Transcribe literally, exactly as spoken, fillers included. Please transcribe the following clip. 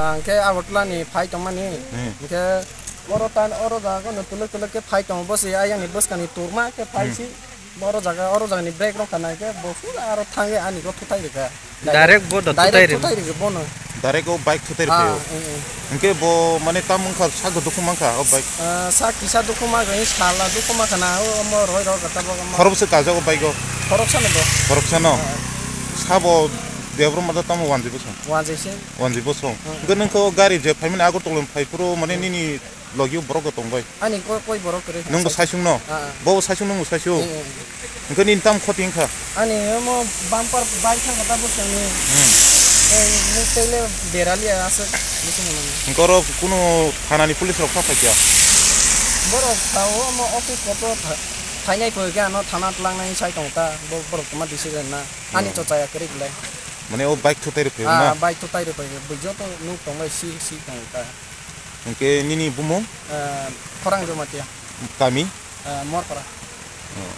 Ang khe Agartala ni phai tongmani. Hmm. Hingkhe oro tan, oro jaga no tuluk tuluk khe phai tongo. Bo se ayang ni bwskang ni turma khe phai Hmm. si. Bo oro jaga, oro jaga ni break rok kana khe bo pura aro thang ye ani go thutai rikha. Direct bo do Direct thutai rikha. Thutai rikha bono. Direct o bike thutai Ah, rikha. Eh, eh. Hingkhe bo mane tam wngkha, sak dukhu mankha o bike. Ah, sak kisa dukhu ma gani sala dukhu ma kana o mo roi rok kata bo mo. Khorok se kajak o bike o. Khorok sa no bo. Khorok sa no. Ah. Sabo Debra mata tamo wanjwi bosong. Wanjwi se. Wanjwi bosong. Hmm. Hingkhe nung kho gari je phaimani Agartala ni phai phuru mane Hmm. nini logi o borok bo tong bai. Ani koi, koi borok kwrwi. Nwng bo saisung no? Ah, ah. Bo bo saisung nwng bo saisung. Eh, eh. Hingkhe nini tam khoti wngkha? Ani omo bumper bai thangkha ta bwskango. Hmm. Eh, nwng tele berali aswk bwskango nang. Hingkhe oro kunu thana ni police rok kha phaikha? Borok tao omo office kotor tha-, thainai phoi khe ano thana twlangnai sai tong ta, bo borok tongma decision na. Ani Hmm. Chochaya kwrwi belai. Mane o bike thutai rw phaio Ah, na? Bike thutai rw phaio. Bo joto nuk tong bai si, si tong ta. Hingkhe nini bumung? Ah, Khorang Jamatia. Kami? Ah, Morpara. Oh.